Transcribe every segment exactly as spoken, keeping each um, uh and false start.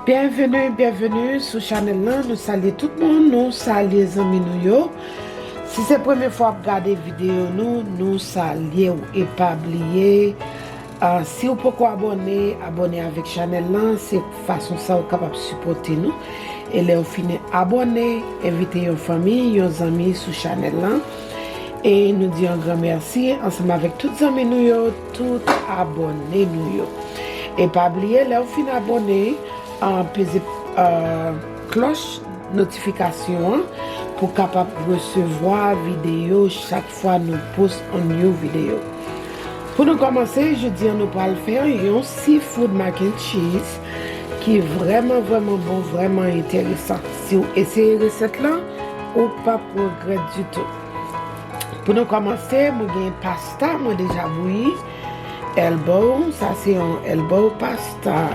Byenveni, byenveni sou chanèl lan. Nou salye tout moun, nou salye zanmi nou yo. Si se premye fwa w ap gade videyo nou, nou salye w. E pa bliye, ah, si w poko abòne, abòne avèk chanèl lan. Se fason sa w kapab sipòte nou. E lè w fin abòne, envite yon fanmi, yon zanmi sou chanèl lan. E nou di yon gran mèsi ansanm avèk tout zanmi nou yo, tout abòne nou yo. E pa bliye, lè w fin abòne, ah, peze, ah, klòch notifikasyon an pou w kapab resevwa videyo chak fwa nou post on new video. Pou nou kòmanse, jodi a nou pral fè yon seafood mac and cheese ki vrèman, vrèman bon, vrèman enteresan. Si w eseye resèt lan, ou p ap regrèt ditou. Pou nou kòmanse, mwen gen pasta, mwen deja bouyi. Elbow, sa se yon elbow pasta.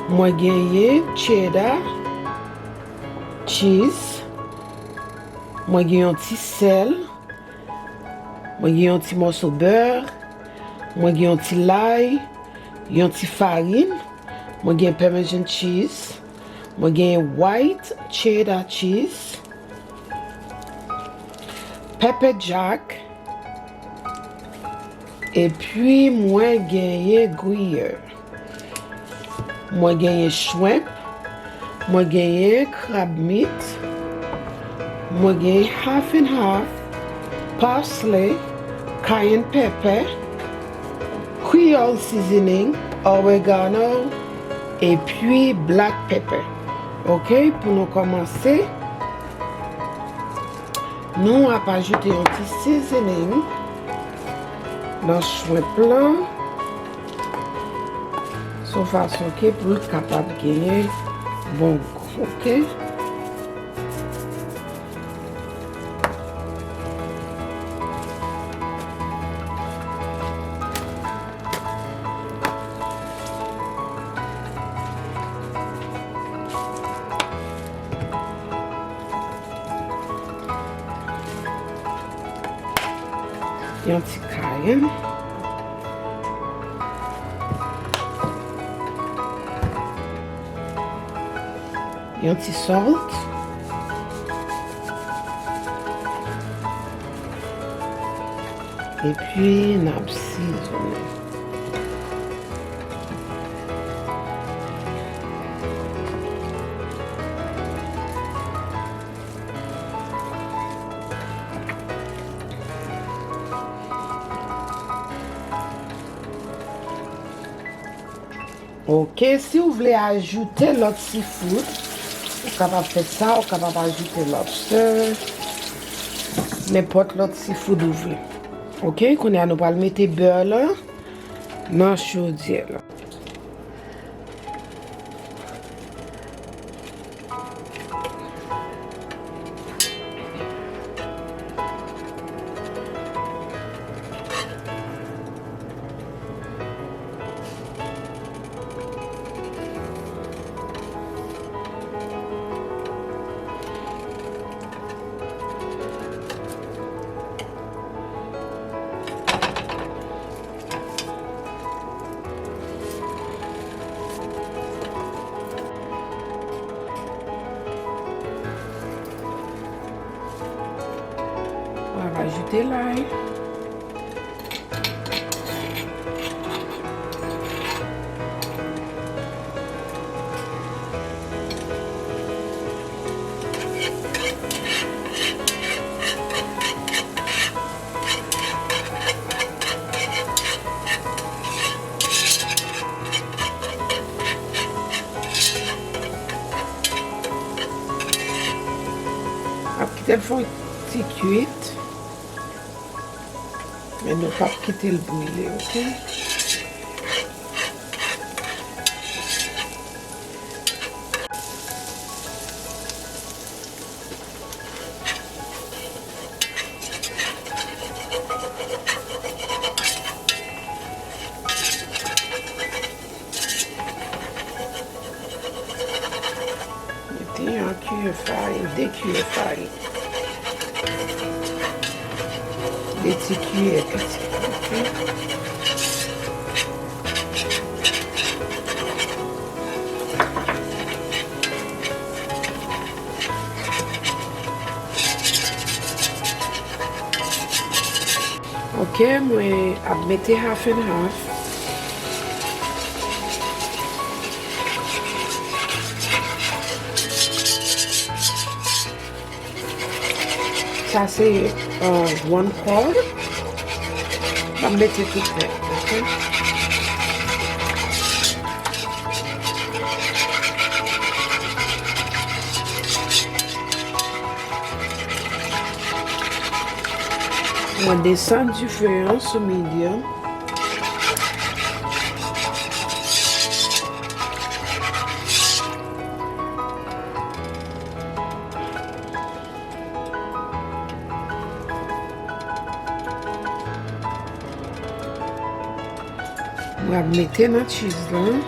Mwen genyen cheddar, cheese. Mwen gen yon ti sèl. Mwen gen yon ti mòso bè. Mwen gen yon ti lay. Yon ti farin. Mwen gen Parmesan cheese. Mwen gen white cheddar cheese. Pepper jack. Epi mwen genyen gruyère. Mwen genyen shrimp. Mwen genyen crab meat. Mwen genyen half and half, parsley, cayenne pepper, Creole seasoning, oregano, epi black pepper. Ok, pou nou kòmanse, nou ap ajoute yon ti seasoning nan shrimp lan. Se yon fason ke pou l kapab genyen bon gou, ok? Yon ti kayen. Yon ti salt. Epi n ap sizonnen. Ok, si w vle ajoute lòt seafood, ou kapab fè sa, ou kapab ajoute lobster, nenpòt lòt seafood ou vle. Ok, kounye a nou pral mete bè lan nan chodyè lan. Mwen va ajoute lay. Ap kite l fè yon ti kuit. Men nou p ap kite l brile, ok? Mete yon kiyè farin, de kiyè farin. De ti kiyè piti, ok? Ok, mwen ap mete half and half. Sa se, euh, one quart. M ap mete tout nèt, ok? Mwen desann dife an sou medium. Mwen ap mete nan cheese lan.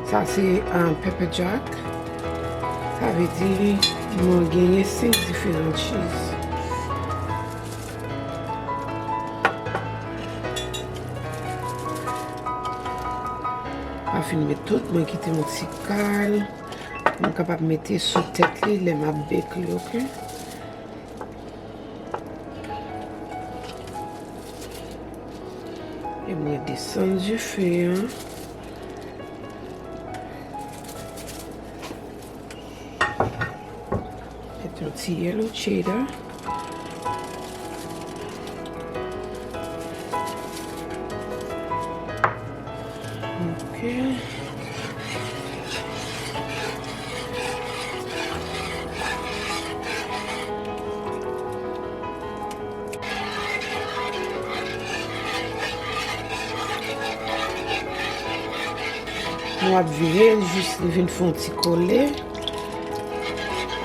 Sa se, um, pepper jack. Sa vle di mwen genyen senk diferan cheese. Pa fin met tout, mwen kite yon ti kal. Mwen kapab mete sou tèt li lè m ap bake li, ok? E mwen desann dife an. Met yon ti yellow cheddar. Ok. Nou ap vire l jis li vin fè yon ti kole.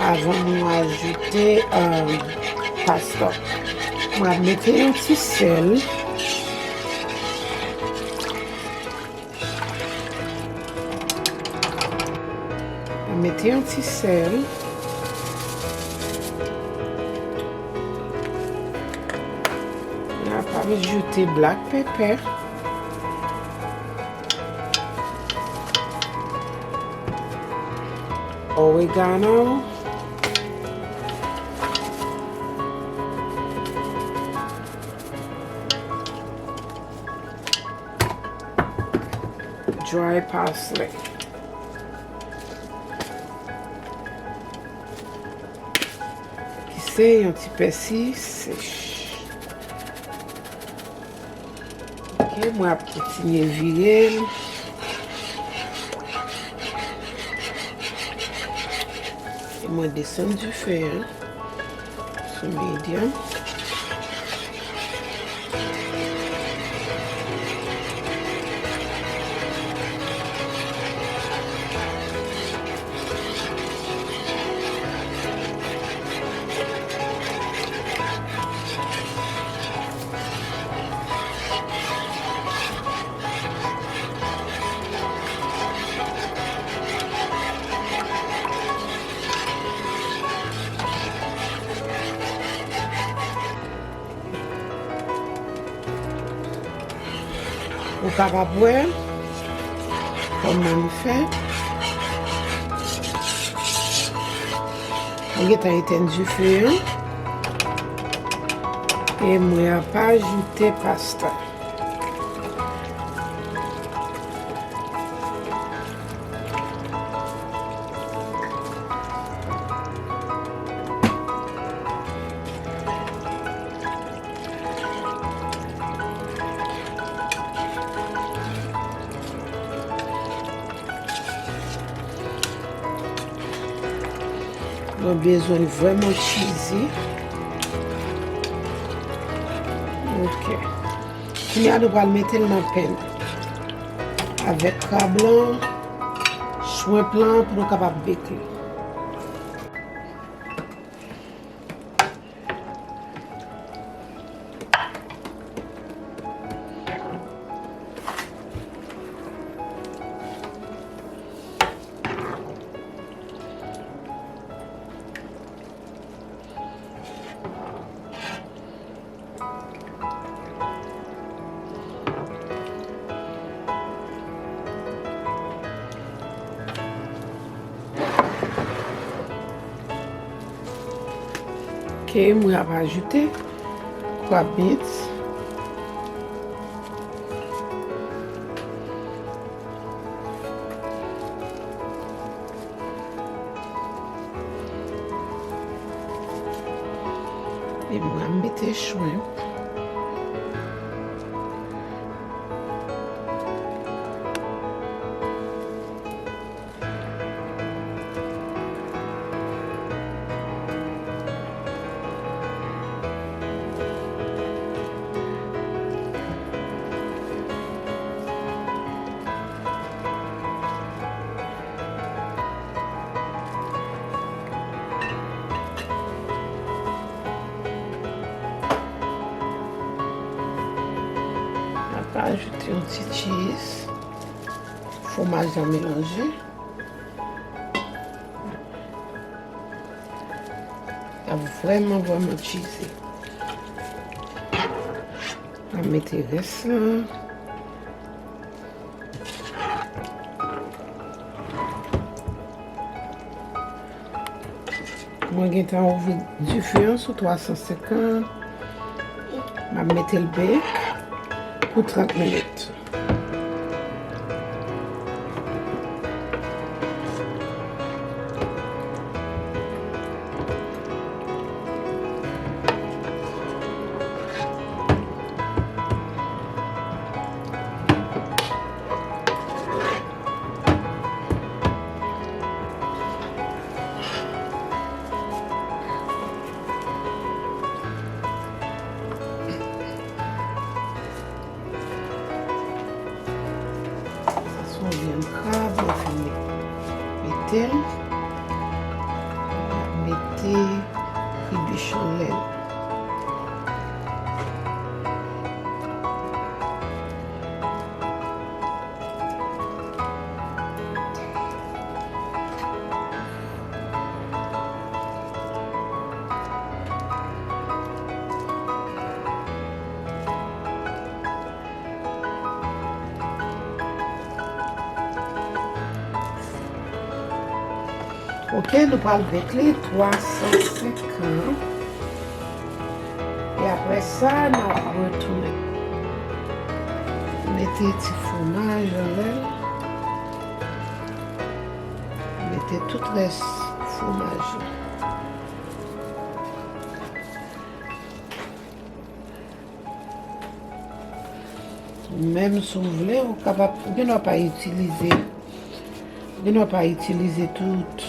Avan nou ajoute, um, pasta. Mwen ap mete yon ti sèl. Mwen mete yon ti sèl. Mwen ap ajoute black pepper. Oregano. Dry parsley. Ki se yon ti pèsi sèch. Ok, mwen ap kontinye vire l. E mwen desann dife an sou medium. Ou kapab wè kòman m fè. Mwen gentan etenn dife an. E mwen ap ajoute pasta. Mwen bezwen l vrèman cheesy. Ok. Kounye a nou pral mete l nan pen avèk krab lan, shrimp lan pou nou kapab bake li. Ok, mwen ap ajoute crab meats. E mwen, m mete shrimp. N ap ajoute yon ti cheese. Fwomaj lan melanje. L ap vrèman, vrèman cheesy. N ap mete rès lan. Mwen gentan ouvri dife an sou twa san senkant. M ap mete l bake pou trant minit. Sa se yon vyann krab, mwen fin met-, mete l. Mete kribiche anlè l. Ok, nou pral bake li twa san senkant. E apre sa, n ap retounen. Mete ti fwomaj anlè l. Mete tout rès fwomaj la. Menm si w vle, ou kapab, ou gen dwa pa itilize, ou gen dwa pa itilize tout,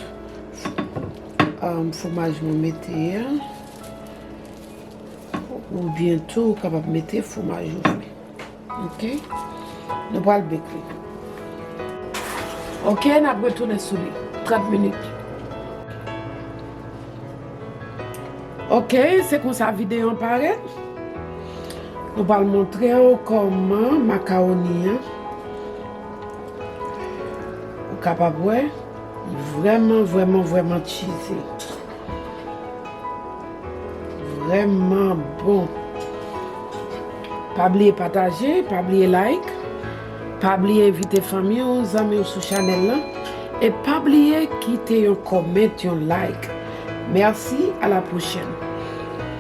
um, fwomaj mwen mete a. Oubyen tou, ou kapab mete fwomaj ou vle. Ok? Nou pral bake li. Ok, n ap retounen sou li. Trant minit. Ok, se konsa videyo an parèt. Nou pral montre w kòman makawoni an. Ou kapab wè, li vrèman, vrèman, vrèman cheesy. Vrèman bon. Pa bliye pataje, pa bliye like, pa bliye envite fanmi w, zanmi w sou chanèl lan, e pa bliye kite yon comment, yon like. Mèsi, a la pwochèn.